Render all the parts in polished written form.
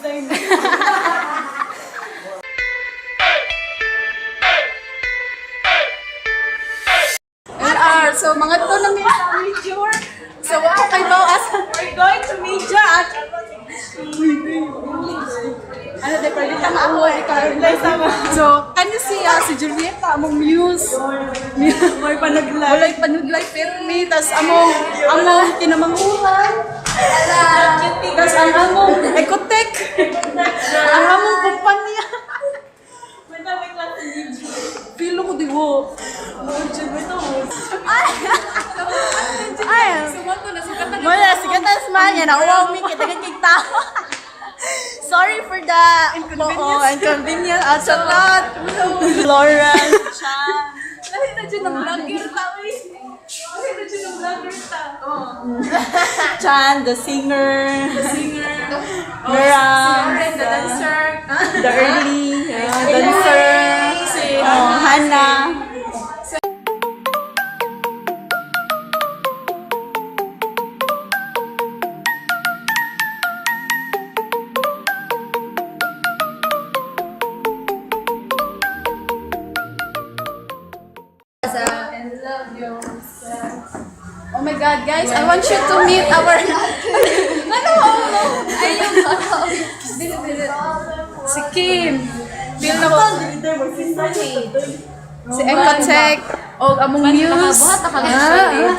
LR. So, mga to na may sa major. So, ako kay Bao asa. We're going to media at Ano, di, pwede ka ako eh. So, can you see si Julieta, among muse. May panaglay. Walay panuglay permi, tas among kinamanguhan. Tas ang among ecotech. Ang among kumpanya. Feel ko di wo. Ay! Wala, sige tas man yan. Nauwaw mi kita kay tao. Sorry for the inconvenience. Inconvenience. At sa lot. Lawrence, Chan. Lahi na dyan ng vlogger ta, uy. Lahi na dyan ng vlogger ta. Chan, the singer. The singer. Mirang. Lauren, the dancer. The early. Dancer. Si Oh, Hannah. And love yourself. Oh my God, guys, I want you to meet our... Ano? Ayun. Dili, dili. Si Kim. Feel na ko. Si Ecotech. O among Muse. Ah.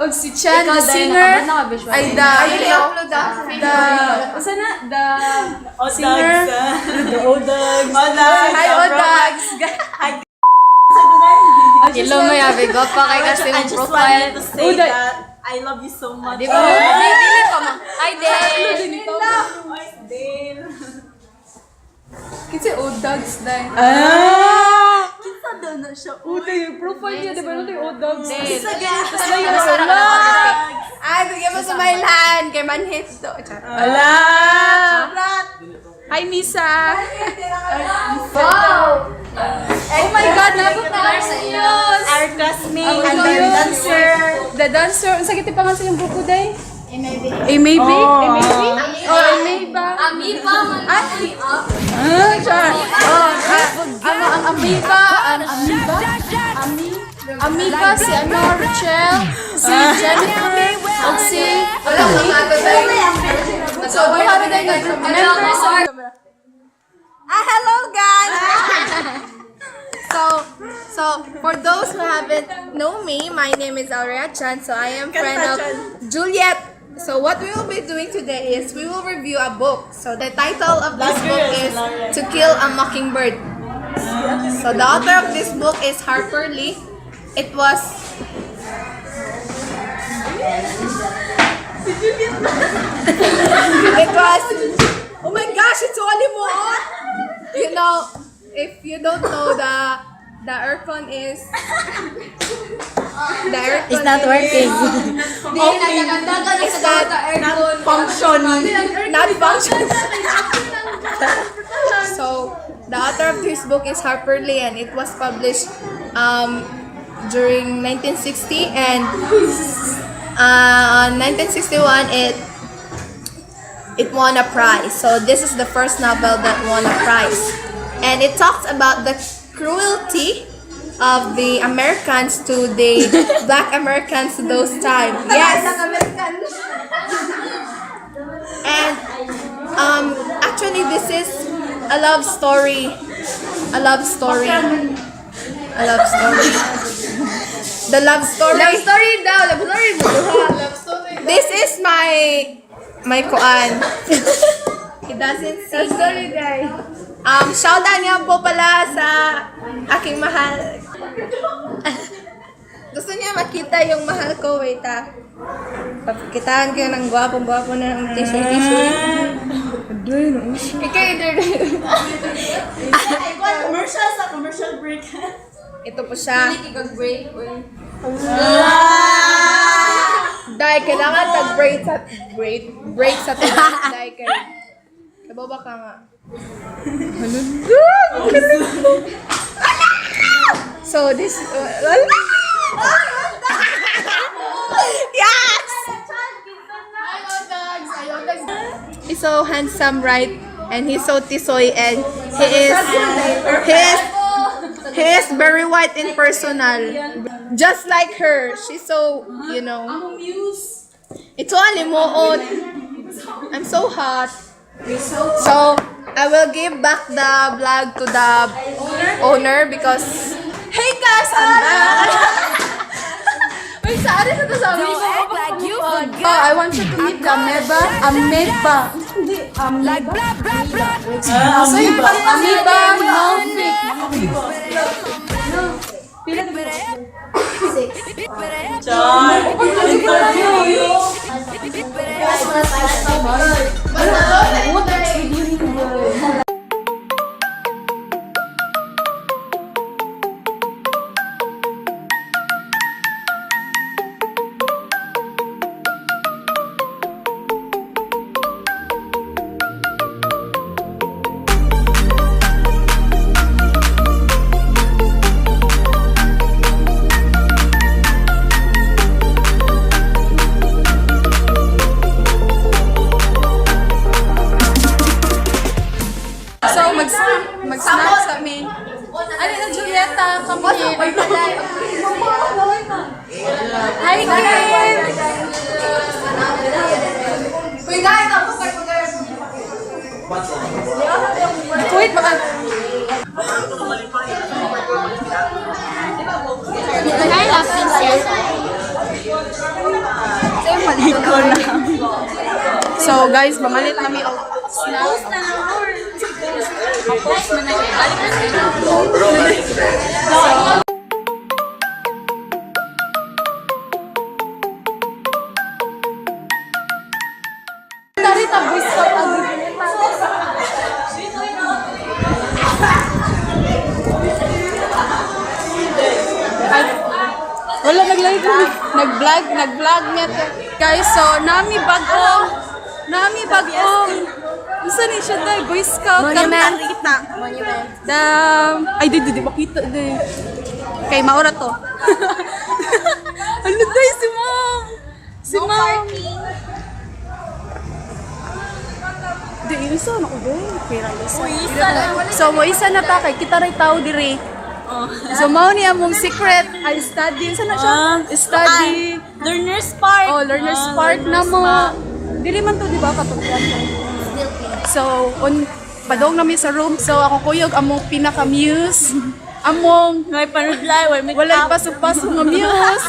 Og si Chan, the singer. Ay, the... The... Usa na? The... Singer. The Odags. Odags. Hi, Odags. Hello, may abi. Gwapa kay kasi I yung just profile. wanted to say Uday. that I love you so much. Di ba? Di, dili pa ma. Ay, Del. Ay, Dale. Kasi Odags dahil. Ah! Kinsa daw na siya? Uday, yung profile niya, di ba? Ano yung Odags? Del. Kinsa ganito? Tapos na yun, Sara ka na Ay, bigyan mo sa mailhan. Kay Manhit to. Charot. Ala! Hi, Misa! Wow! Oh my God, nabot na our news! Our classmate Ang and the news. dancer. The dancer. Ang sakit pa nga sa iyong grupo, day? Maybe? Oh. Maybe? Oh, Amoeba. Amoeba man. Ah, char. Oh, ah, ano, ang amoeba, ang amoeba? Amoeba, si ano, Rochelle, si Jennifer, at si... Wala akong ano. So, duha na tayo na group members. Ah, hello guys! So, for those who haven't know me, my name is Aurea Chan. So, I am friend of Juliet. So, what we will be doing today is we will review a book. So, the title of this book is To Kill a Mockingbird. So, the author of this book is Harper Lee. It was, oh my gosh, it's only more. If you don't know, the aircon is the aircon It's not working. It's not Functioning. Not functioning. So the author of this book is Harper Lee, and it was published during 1960, and 1961 it won a prize. So this is the first novel that won a prize. And it talks about the cruelty of the Americans to the Black Americans those time. Yes. And actually this is a love story. A love story. A love story. The love story. Love story daw. Love story mo. Love story. This is my kuan. He doesn't see. Love story, guys. Shout out nga po pala sa aking mahal. Gusto niya makita yung mahal ko, wait ah. Pakitaan ko ng gwapong-gwapo na ng tissue-tissue. Ikaw, either. Ay, commercial sa commercial break. Ito po siya. break. Dahil kailangan tag-break sa break sa taas. Dahil kay Kababa ka nga. Ano? So this yes! He's so handsome, right? And he's so tisoy and he is very white in personal. Just like her. She's so. Ito ang limuot. I'm so hot. So, I will give back the vlog to the owner because Hey guys! I'm back! Wait, saan sa to sabi? Like you Oh, I want you to meet the ameba. Ameba. Hindi, ameba. Blah blah blah. Amoeba. Amoeba, no fake. Pila na ba? Char! Interview! So, mag-snack sa amin. Ano na, Julieta? Come here. Hi, Kim! Uy, guys, tapos tayo. Wait, baka... Hi, love princess. Ikaw na. So, guys, mamalit nami og snack. Narita, boy scout ang. Wala naglag nag-vlog, nag-vlog niya to. Guys, so nami bag-o. Nami bag-o. Unsa ni siya day? Boy Scout. Monument. Kita. Monument. The ay di di di makita di. Kay maura to. Ano day si ma'am? Si ma'am. Di isa na ko day. Pera isa. So mo isa na ta kay kita ray tao diri. So mao ni among secret ay study sa na siya? Ah, Study. Learner's Park. Oh, Learner's Ah, Park na Learner's mo. Park. Dili man to di ba katong So, on padong nami sa room. So, ako kuyog among pinaka-muse. Among May panudlay, way may walay tap. pasok-pasok nga muse.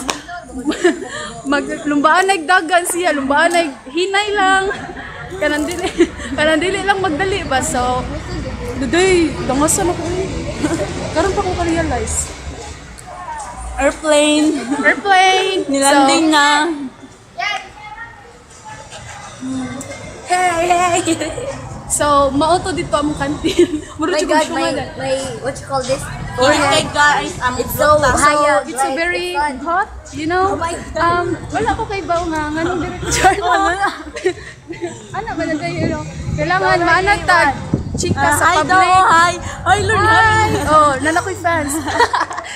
Maglumbaan nagdagan siya, lumbaan nag hinay lang. Kanang dili, kanang dili lang magdali ba. So, duday, dangasan ako eh. Karon pa ko ka-realize. Airplane. Airplane! Nilanding So, na. Hey, hey. So, mauto dito among kantin. Oh Mura my jud God, kong my, syunga. my, what you call this? Uy, kay guys, ang It's so high up. It's so like, very it's fun. hot, you know? Oh my God. Wala ko kay Bao nga, nganong director. Ano ba na tayo, no? Kailangan maanag tag chika sa Hi daw, public. hi. Hi, Lord, hi. Hi! Oh, nana ko'y fans.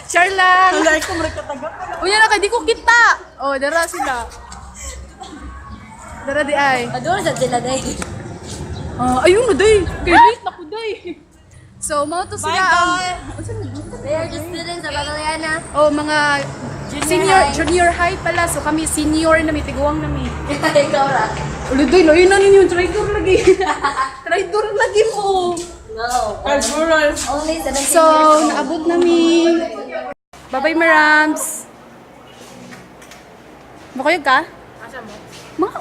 Char lang. Wala ko marakataga. Unya na kay di ko kita. Oh, dara sila. Dara di ay. Adore sa sila day. Ah, ayun na day. Kay late na ko day. So, mao to sila ang They are the students of Magaliana. Oh, mga senior high. junior high pala. So kami senior na mi tiguang na mi. Ikaw ra. Ulo doy, layo na ninyo traitor lagi. Traitor lagi mo. No. Carbural. Only 17 So, years old. naabot na mi. Bye-bye, Marams. Makuyog ka? Asa mo? Mga.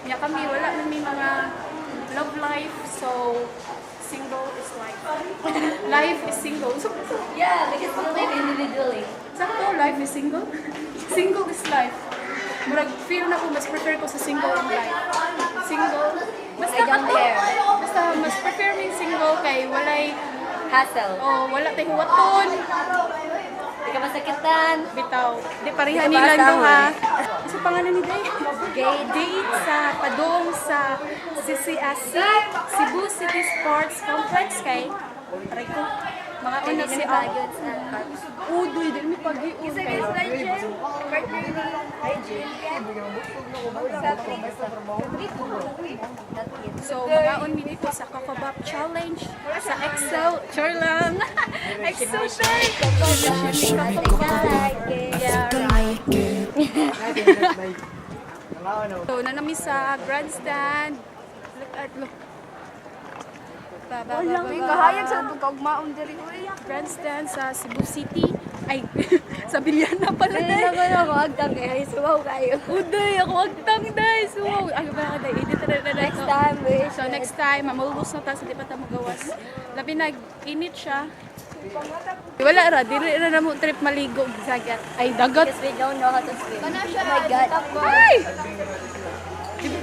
Ya kami, wala na may mga love life, so single is life. Life is single. So, Yeah, because we live individually. sakto, life is single. Single is life. Murag, feel na ko, mas prefer ko sa single ang life. Single. Basta I don't kato. care. Basta mas prefer min single kay walay, Hassle. oh, wala tay huwaton. Di ka masakitan. Bitaw. Di pareha Di ka nila maasawa. duha. Sa pangalan ni Day? Gail. Gate. Gate sa padong sa CCSC, Cebu City Sports Complex kay aray ko. Mga una si Baguio sa Udoy, dili mi pag-iun kay. So, magaon mi dito sa Cocobop Challenge sa Excel. Char lang. Excel shake. Yeah, right. So, nanami sa grandstand. Look at, look. Ba, ba, ba, ba, ba. Kahayag sa pagkaugmaon diri uy. Grandstand sa Cebu City. Ay, sa Bilyana pala Dili day. naman ako agtang kay suwaw kayo. Uday, ako agtang day. So, ano ba ka day? Edit na na na. Next time, we So next time, mamulbos na ta sa di pa ta magawas. Labi nag init siya. Wala ra, dili ra na mo trip maligo dagat. Ay dagat. Because we don't know how to swim. Oh my God. Ay!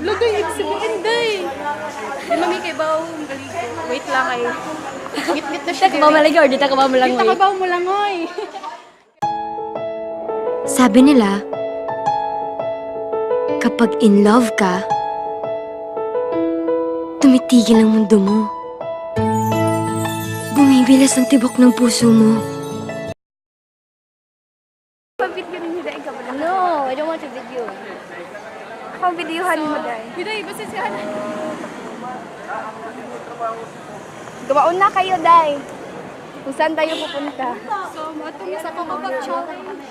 Lugoy, ibig day. Di mami kay baw maligo. Wait lang ay. Ngit-ngit na siya. Dita ka ba maligo or dita ka ba Dita malangoy? ka ba mulangoy? Sabi nila, kapag in love ka, tumitigil ang mundo mo. Bumibilis ang tibok ng puso mo. No, I don't want to video. Akong videohan mo dai. Biday, basta siya. Gawaon na kayo dai. Kung saan tayo pupunta. So, matong sa Coco Pop Challenge.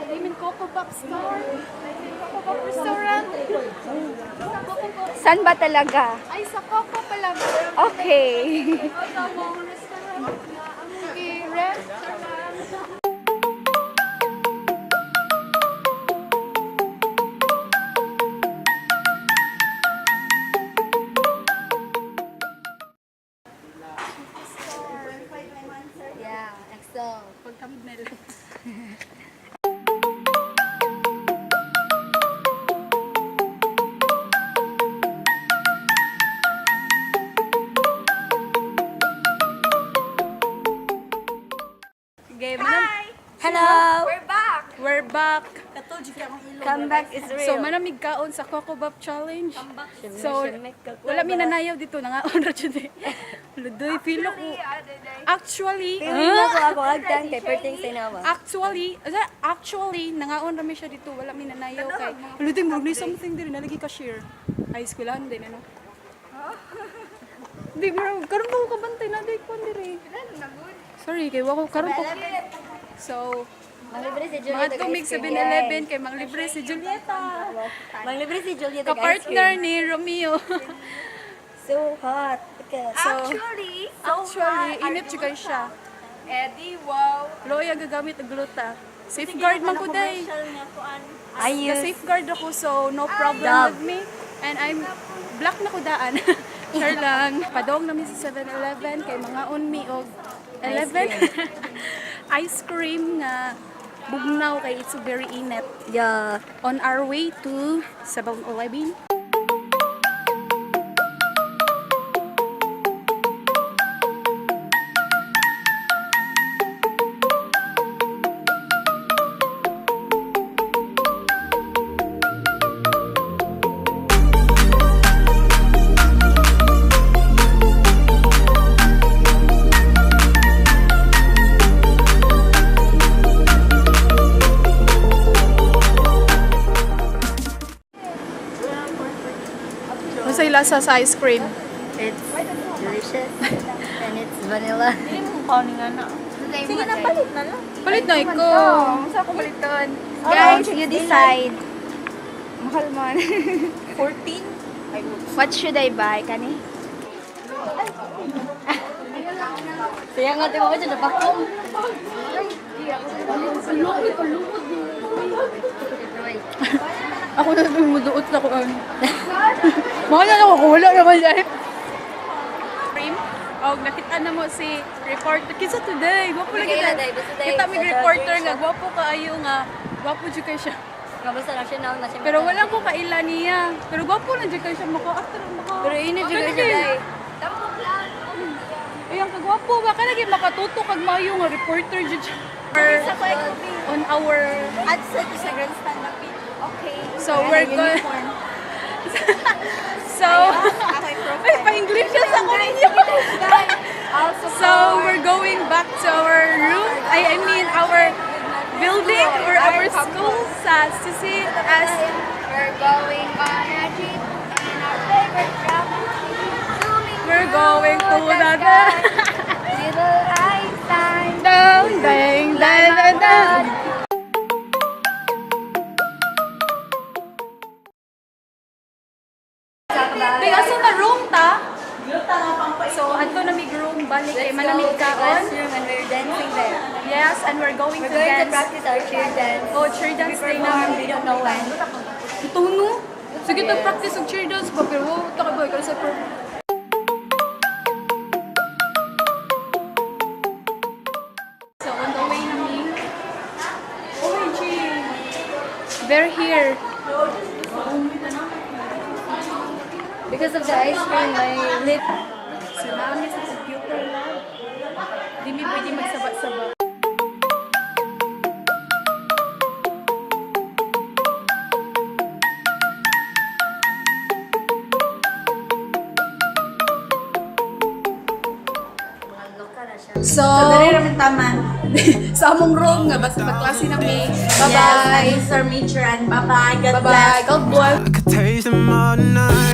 I mean, Coco Pop Store. Coco Pop Restaurant. Saan ba talaga? Ay, sa Coco pala. Okay. Sa mong restaurant na ang restaurant. Yeah, Excel. Pag-thumbnail. Okay, manam, Hello! We're back. We're back. Comeback is real. So, manamig kaon sa Coco Bop Challenge. So, wala mi nanayaw dito, nangaon ra jud eh. Ludoy, feel ko. Actually, Feeling na ko ako agtang kay perting sinawa. Actually, actually, nangaon rami siya dito, wala mi nanayaw kay. Ludoy, murag na something diri nalagi cashier. High school din ano. Di murag karon pa ko kabantay na di ko diri. Sorry kay wa ko karon ko. So, Manglibre si mga Juliet. tumig 7-Eleven kay manglibre si Julieta. Manglibre si Juliet. og ice Kapartner cream. ni Romeo. So hot. Because So, Actually, so actually, init jud kay siya. Eddie, wow. Loya gagamit og gluta. Safeguard man ko day. I The use safeguard ako so no problem Dove. with me. And I'm black na ko daan. Sure lang. Padong namin sa 7-Eleven kay mga mi og 11 ice cream nga bugnaw kay it's very init. Yeah. On our way to 7-Eleven. Unsay lasa sa ice cream? It's delicious and it's vanilla. Sige na palit na lang. Palit na iko. Sa ko paliton. Guys, you decide. Mahal man. 14? What should I buy kani? Siya nga tiwa ko siya napakom. Ako na tumuduot na ko. Mahal na ako, wala naman siya. Cream. Og nakita na mo si reporter. Kinsa today? Gwapo lagi Okay na. na, day. Basta day, Kita mi sa reporter drink nga siya. gwapo kaayo nga. Gwapo jud kay siya. Nga basta na siya na siya. Pero wala ko kaila niya. Pero gwapo lang jud kay siya maka after maka. Pero init jud kay siya day. Ay, ang kagwapo ba ka lagi makatuto kag mayo nga reporter jud siya. On our At sa grandstand na pin. Okay. So we're going Uniform. So, ay, pa-English siya sa ninyo. So, we're going back to our room. I mean, our building or our school sa CCS. We're going on a trip in our favorite truck. Zooming We're going to the Little Einstein. Dang, dang, dang, dang, dang. Di, asa na room ta? So, adto na mig room balik kay malamig kaon. Classroom and we're dancing there. Yes, and we're going We're to going to dance. practice our cheer dance. Oh, cheer dance We day perform, namin. we don't know when. Ito no. Sige, tag practice og cheer dance ba pero wow, ta ka ba sa per. So on the way na mi. OMG. They're here. Because of the ice cream, my lip. So namin sa computer lab. Di mi pwede magsaba-saba. So, Dali raman tama. Sa among room nga basta magklase na mi. Yes, Bye-bye. I'm Sir Mitran. Bye-bye. God Bye-bye. bless. God bless. I could taste them all night.